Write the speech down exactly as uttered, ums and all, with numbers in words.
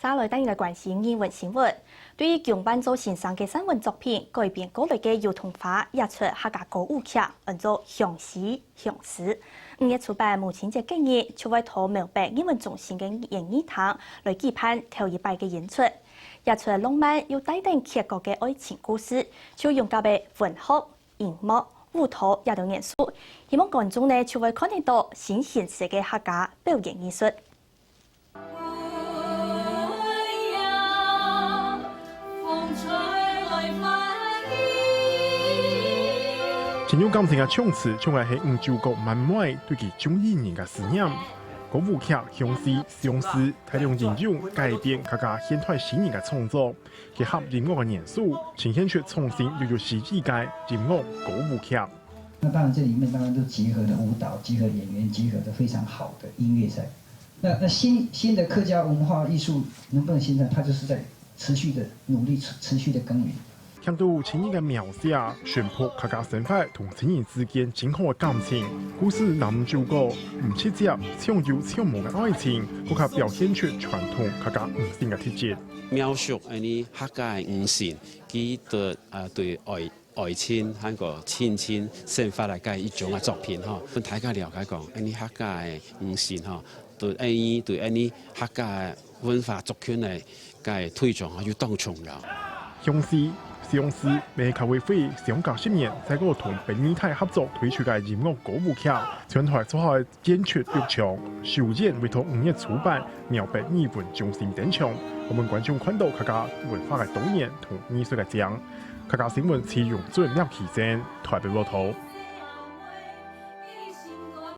帶來帶你來關心藝文新聞。對於共辦做先生个散文作品改編過來个兒童畫，這齣客家歌舞劇安做《相思》，相思。五月初八母親節該日，就會到苗北藝文中心个演藝廳來舉辦頭一擺个演出。這齣浪漫又帶等曲折个愛情故事，就融合了文學、音樂、舞蹈這兜元素，希望觀眾呢就會看得到新形式个客家表演藝術。 情有感情个唱詞，像係女主角滿妹對佢中意人个思念。歌舞劇《相思》，相思大量應用改編客家現代詩人个創作，結合音樂个元素，呈現出創新又有詩意个音樂歌舞劇。 那當然，這裡面當然都結合了舞蹈，結合演員，結合得非常好的音樂在。那那新新的客家文化藝術能不能形成，它就是在持續的努力，持持續的耕耘。聽到情人个描寫，傳播客家生活同情人之間真好个感情。故事男主角毋直接，像有像無个愛情，更加表現出傳統客家女性个特質。描述恁呢客家个女性，佢對啊對愛 愛情還過親情生活个一種个作品吼，分大家了解講，恁呢客家个女性吼，對恁呢對恁呢客家个文化族群个个推崇吼，有當重要。相思，相思，梅卡維菲相隔十年，再過同北藝大合作推出个音樂歌舞劇，全台最好个演出六場，首演會同五月初八苗北藝文中心登場，分觀眾看到客家文化个多元同藝術个靚。客家新聞徐永俊、廖啟珍，台北報導。